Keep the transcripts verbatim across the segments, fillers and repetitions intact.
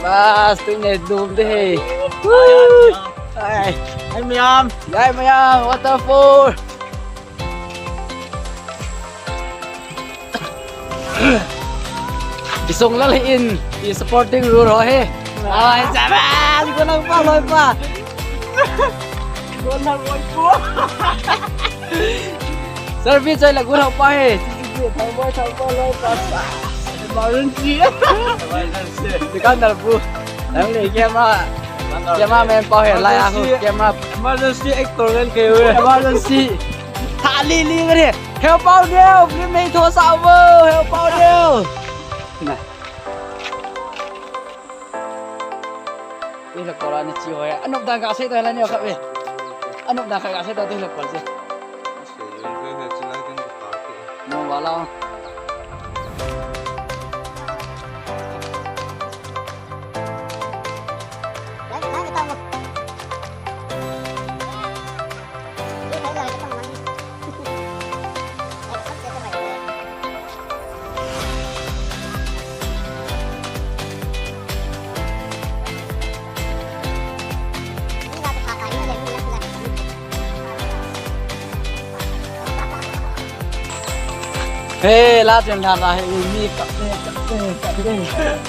Bas, tuin nei dum de hi. Woo! Ai. Ai, mayam. Ai, mayam, waterfall. Isong lal hi in, i supporting rule ho hi. Ai, sabas, gunang pa, loi pa. Gunang loi pa. Service choi la gunang pa hi. Thang boy, thang boy, loi pa. Emergency. Emergency. Dukan dar bu. Nang le camera. Camera man pa hi, lai a hu. Emergency. Camera. Emergency actor ngan kei we. Emergency. Tha li li ngan hi. Heo pau neo, film mei tho sa vo, heo pau neo. Na. Tui la kola ni chi hoi. Anop dang ka sei to la ni kha ve. Anop dang ka sei to tui la kol se. No wala. Hey, la chen tha ta he, mi kap de, kap de, kap de.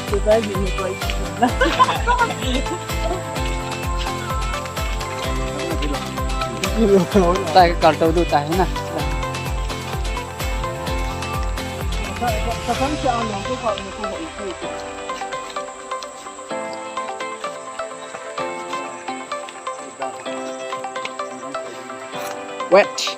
Tu tai bi ni koi. Tai ka kal to du tai na. Wet.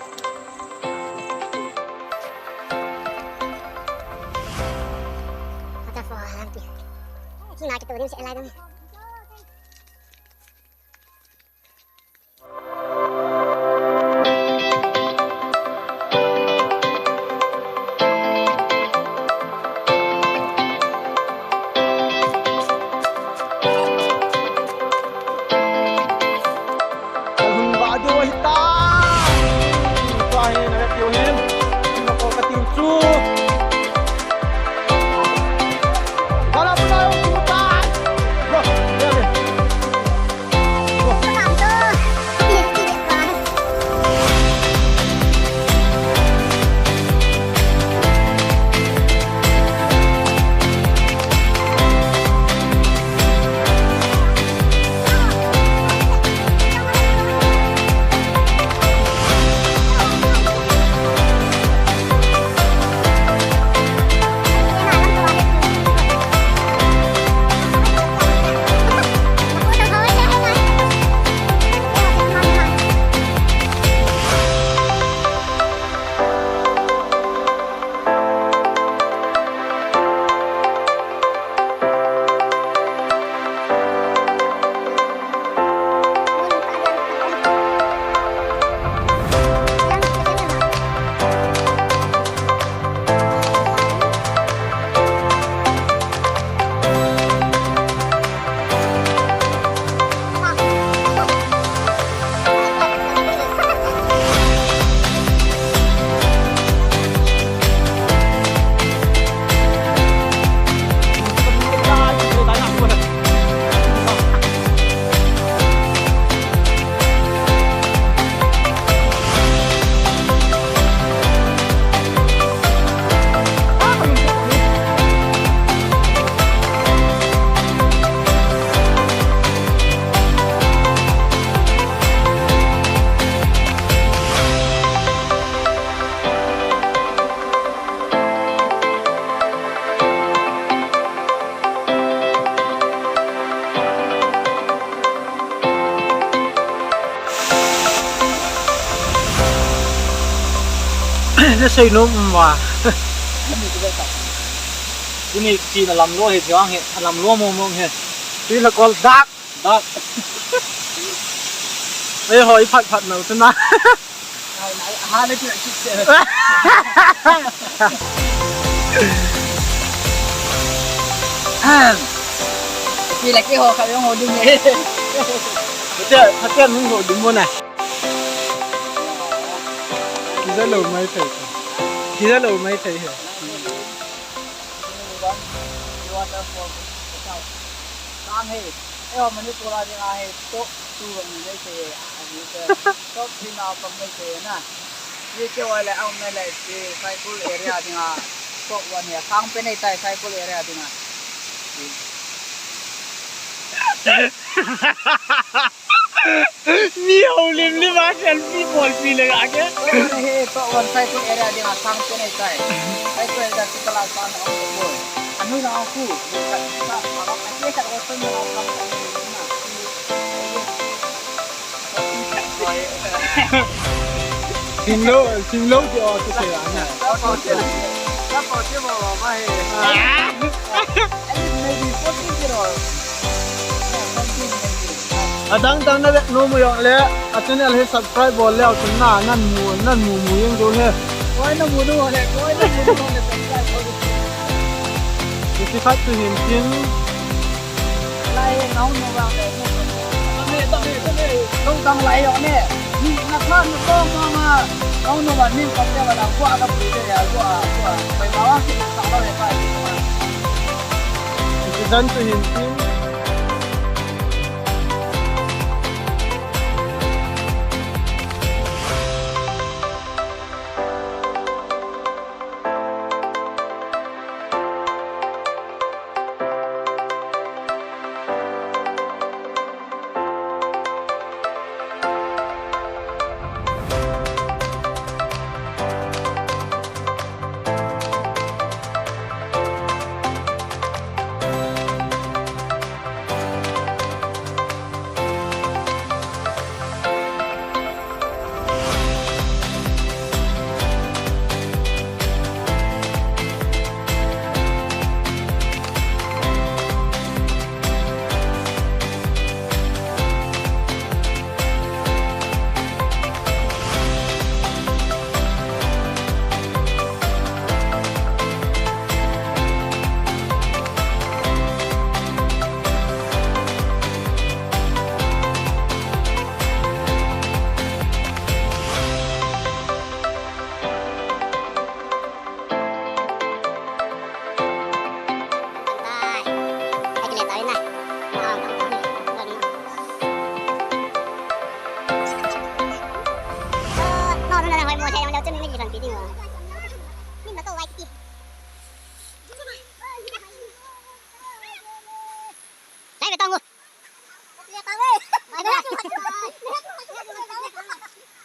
Kalhun va diu ahi tai. Tua hi na tiu hin. Na ko ka tiu chu. Gala pula u tu tai. Lo, ya le. Na sei nom um va. Tuni chin a lam lo hi, chiang hi, a lam lo mong mong hi. Tui la kol dak. Dak. Ei ho, i phat phat nau chu na. Ai, ai, ha, le ki, ki, ki. Ahem. Ki le ki ho, ka yong ho ding e. Phatia, phatia nung ho ding mo na. Kija lo mai thei. Kija lo mai thei he. Sang he, eiho Manipur a dinga hi top two bang nei sei he, a ni te, top three na bang nei sei na. Ye ke wale ang me le si Saikul area dinga top one he, sang pe nei tai Saikul area dinga. Mi ho lim lim a selfie bol pi le ga ke. Top one he, top one Saikul area dinga sang pe nei tai. Saikul area si kala sang ang ko. Anu na aku, ka ka ka ka ka ko ko na. Simlo, simlo ki o tu se ana. Maybe forty zero. Adang dang na ve nom u jong le, a channel hi subscribe bol le, a chun na, nan mu, nan mu mu jeng jo he. Koi na mu nu le, koi na mu nu le, subscribe bol. Iti khat tu hin tin. Lai nau nu ba le. Tame, tame, tame. Tong tang lai yo ne. Ni na kha nu ko ma ma. Nau nu ba ni ko te ba da, ko a ka pu te ya, ko a, ko a. Pai ba wa ki sa lo le pa. Iti dan tu hin tin.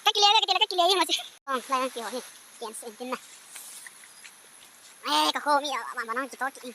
Ka kile, ka kile, ka kile, hi ma si. Ong, lai ang ki ho hi. Kian sin tin na. Ai, ka kho mi, a, ma, ma nang ki to ki.